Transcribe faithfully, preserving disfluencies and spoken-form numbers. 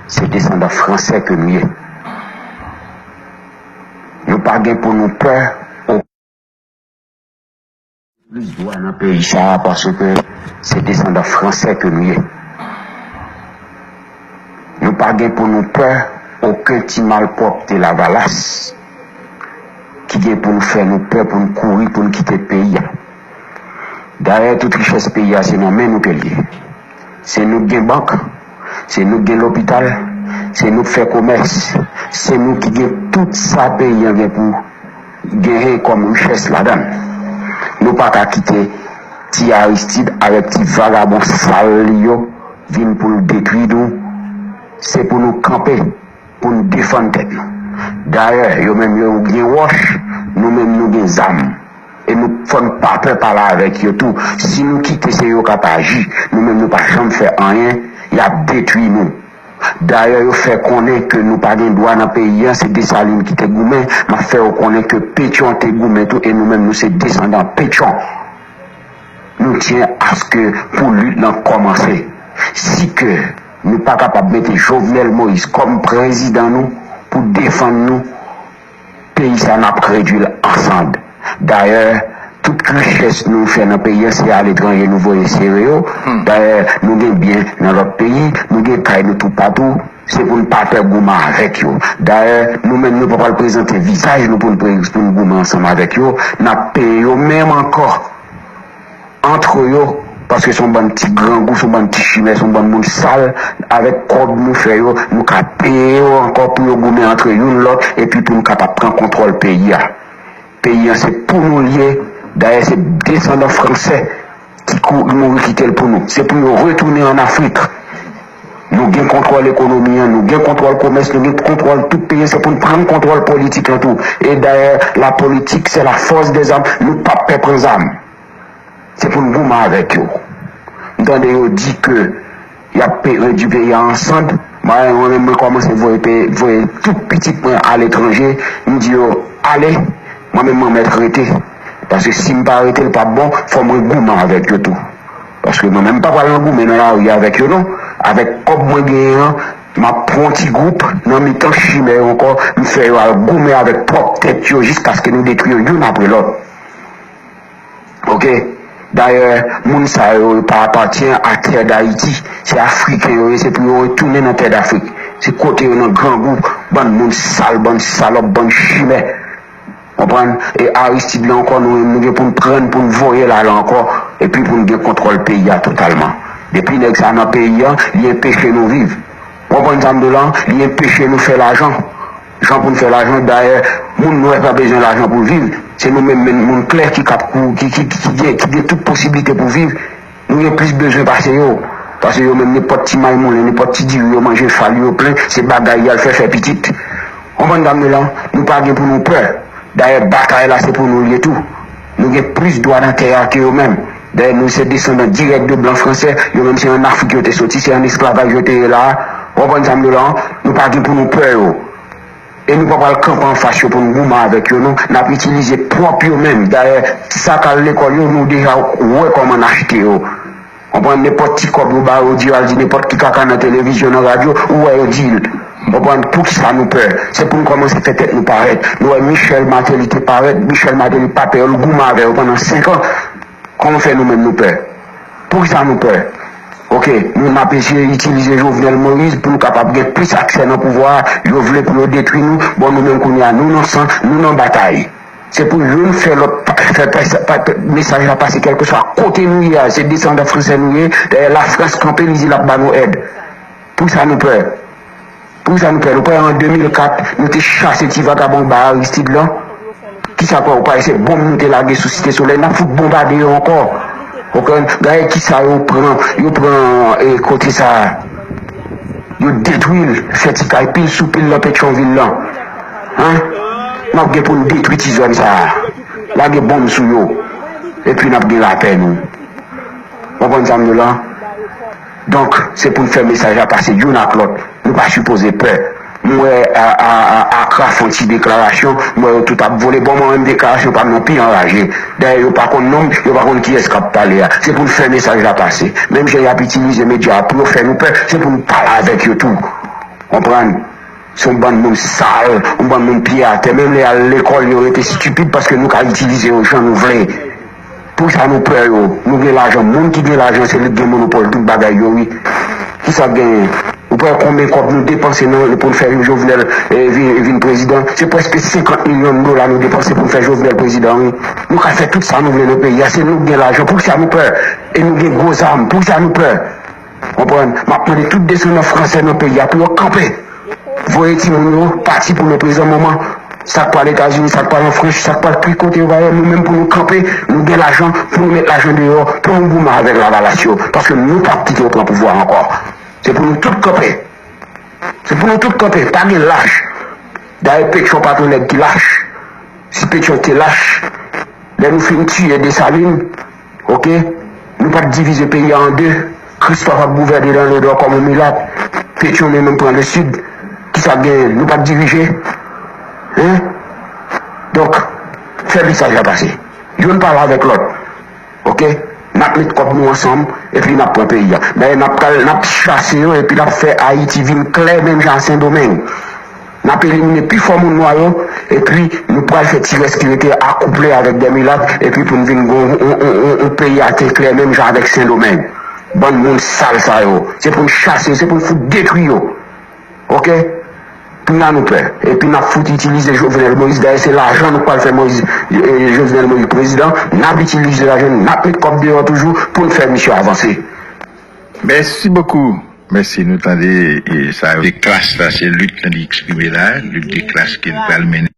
Se desandan fransè ke nou ye. Nou pa gen pou nou pè okenn plis dwa nan peyi sa a, paske se desandan fransè ke nou ye. Nou pa gen pou nou pè okenn ti malpwòpte Lavalas ki gen pou nou fè nou pè, pou nou kouri, pou nou kite peyi a. Dayè, tout richès peyi a, se nan men nou ke l ye. Se nou k gen bank, se nou k gen lopital, se nou k fè komès, se nou ki gen tout sa peyi an gen pou genyen kòm richès ladan l. Nou pa ka kite ti Aristide avèk ti vagabon sal li yo vin pou l detwi nou. Se pou nou kanpe, pou n defann tèt nou. Dayè, yo menm yo gen wòch, nou menm nou gen zam. E nou fò n pa pè pale avèk yo tou. Si nou kite, se yo k ap aji. Nou menm nou pa janm fè anyen, y ap detwi nou. Dayè, yo fè konnen ke nou pa gen dwa nan peyi an, se Desalin ki te goumen. M ap fè yo konnen ke Petyon te goumen tou, e nou menm nou se desandan Petyon. Nou tyen aske pou lit lan kòmanse. Si ke nou pa kapab mete Jovenel Moïse kòm prezidan nou pou defann nou, peyi sa n ap redwi l an sand. Dayè, tout richès nou fè nan peyi an, se aletranje nou voye sere yo. Dayè, nou gen byen nan lòt peyi, nou gen kay nou toupatou. Se pou n pa pè goumen avèk yo. Dayè, nou menm nou pa pral prezante vizaj nou pou n pre- pou n goumen ansanm avèk yo. N ap peye yo menm ankò antre yo, paske se yon bann ti grangou, se yon bann ti chimè, se yon bann moun sal. Avèk kòb nou fè yo, nou ka peye yo ankò pou yo goumen antre youn lòt, epi pou nou kapab pran kontwòl peyi a. Peyi an se pou nou l ye. Dayè, se desandan fransè ki kou- mouri kite l pou nou. Se pou yo retounen ann Afrik. Nou gen kontwòl ekonomi an, nou gen kontwòl komès, nou gen kontwòl tout peyi an. Se pou n pran kontwòl politik lan tou. E dayè, la politique, c'est la force des armes. Nou p ap pè pran zam. Se pou n goumen avèk yo. M tande yo di ke y ap pe- redwi peyi a an sand. Mwen, mwen menm, mwen kòmanse voye pe- voye tout pitit mwen aletranje. M di yo, ale, mwen menm, mwen mèt rete. Paske si m pa rete, l p ap bon, fò mwen goumen avèk yo tou. Paske mwen menm, m pa pral nan goumen nan lari avèk yo, non. Avèk kòb mwen genyen an, m ap pran yon ti gwoup nan mitan chimè yo ankò, m fè yo al goumen avèk pwòp tèt yo jiskaske nou detwi yo youn apre lòt. Oke? Dayè, moun sa yo, yo pa apatyen a tè Dayiti. Se Afriken yo ye, se pou yo retounen nan tè Dafrik. Se kote yo nan grangou, bann moun sal, bann salòp, bann chimè. Konprann? E Aristide la ankò, nou menm, nou gen pou n pran l, pou n voye l ale ankò, epi pou n gen kontwòl peyi a totalman. Depi nèg sa nan peyi a, li enpeche nou viv. Ou konprann sa m di w la? Li enpeche nou fè lajan. Jan pou n fè lajan, dayè, moun nwè pa bezwen lajan pou l viv. Se nou menm, menm moun klè ki kap kou- ki, ki, ki, ki gen, ki gen tout posiblite pou viv. Nou gen plis bezwen pase yo. Pase yo menm, nenpòt ti may moulen, nenpòt ti diri yo manje, fal yo plen, se bagay y al fè, fè pitit. Konprann sa m di w la? Nou pa gen pou nou pè. Dayè, batay la se pou nou l ye tou. Nou gen plis dwa nan tè a ke yo menm. Dayè, nou se desandan dirèk de blan fransè. Yo menm se ann Afrik yo te soti, se ann esklavaj yo te ye la a. Ou konprann sa m di w la? Nou pa gen pou nou pè yo. E nou pa pral kanpe anfas yo pou n goumen avèk yo, non. N ap itilize pwòp yo menm. Dayè, sa k al lekòl yo, nou deja wè kòman n achte yo. Konprann, nenpòt ti kòb yo ba yo, di yo al di nenpòt ki kaka nan televizyon, nan radyo, ou wè yo di l. Konprann, poukisa nou pè? Se pou n kòmanse fè tèt nou parèt. Nou wè Michel Martelly te parèt, Michel Martelly pa pè yo, l goumen avè yo pandan senk an. Kòman fè nou menm nou pè? Poukisa nou pè? Oke, nou n ap eseye itilize Jovenel Moïse pou nou kapab gen plis aksè nan pouvwa a. Yo vle pou yo detwi nou. Bon, nou menm kounye a, nou nan san, nou nan batay. Se pou youn fè lòt pa- fè pa- pa- mesaj la pase kèlkeswa kote nou ye a. Se desandan fransè nou ye. Dayè, Lafrans kanpe, li di l ap ba nou èd. Poukisa nou pè? Poukisa nou pè? Nou pè an de mil kat, nou te chase ti vagabon ba Aristide lan. Kisa pran? Ou pa wè se bonm nou te lage sou Site Solèy? N ap fout bonbade yo ankò. Ou konprann? Gade kisa yo pran, yo pran, e, kote sa a. Yo detwi l, fè ti kay pil sou pil nan Petyonvil lan. Hein? N ap gen pou n detwi ti zòn sa a. Lage bonm sou yo. Epi n ap gen lapè nou. Ou konprann sa m di w la? Donk, se pou n fè mesaj la pase youn ak lòt. Nou pa sipoze pè. M wè a, a, a, Akra fè yon ti deklarasyon, m wè yo tout ap vole. Bon, mwen menm deklarasyon pa m nan pi anraje. Dayè, yo pa konn non m, yo pa konn kiyès k ap pale a. Se pou n fè mesaj la pase. Menm jan y ap itilize medya a pou yo fè nou pè, se pou n pale avèk yo tou. Konprann? Se yon bann moun sal, yon bann moun pye atè. Menm lè y al lekòl, yo rete estipid paske nou ka itilize yo jan nou vle. Poukisa nou pè yo? Nou gen lajan. Moun ki gen lajan, se li ki gen monopòl tout bagay yo, wi. Kisa k genyen? Ou pè konbyen kòb nou depanse nan, pou n fè Jovenel eh, vin, vin prezidan? Se prèske senkant milyon dola nou depanse pou n fè Jovenel prezidan, wi. Nou ka fè tout sa nou vle nan peyi a. Se nou ki gen lajan. Poukisa nou pè? E nou gen gwo zam. Poukisa nou pè? Konprann? M ap mande tout desandan fransè nan peyi a pou yo kanpe. Voye timoun yo pati pou leprezan moman. Sa k pral Etazini, sa k pral an Frans, sa k pral ki kote yo va ye, nou menm pou nou kanpe, nou gen lajan, pou nou met lajan deyò, pou nou goumen avèk lavalas yo. Paske nou p ap kite yo pran pouvwa a ankò. Se pou nou tout kanpe. Se pou nou tout kanpe. Pa gen lach. Dayè, Petyon pa t yon nèg ki lach. Si Petyon te lach, lè nou fin tiye Desalin, oke, nou pa t divize peyi a an de. Kristòf ap gouvène nan Lodò kòm yon milat. Petyon li menm pran lesid. Kisa k genyen? Nou pa t dirije. Hein? Donk, fè mesaj la pase. Youn pale avèk lòt. Oke? N ap met kòb nou ansanm, epi n ap pran peyi a. Dayè, n ap pral, n ap chase yo, epi n ap fè Ayiti vin klè menm jan a Sendomeng. N ap elimine pi fò moun nwa yo, epi nou pral fè ti rès ki rete akouple avèk dè milat, epi pou n vin gon yon, yon, yon, yon peyi atè klè menm jan avèk Sendomeng. Bann moun sal sa yo. Se pou n chase yo, se pou n fout detwi yo. Oke? Kounye a nou pè. Epi n ap fout itilize Jovenel Moïse. Dayè, se lajan nou pral fè Moïse, eh, Jovenel Moïse prezidan. N ap itilize lajan, n ap met kòb deyò toujou pou n fè misye avanse. Mèsi bokou. Mèsi, nou tande e, sa yo. De klas la, se lit lan li eksprime la, lit de klas ke l pral mennen.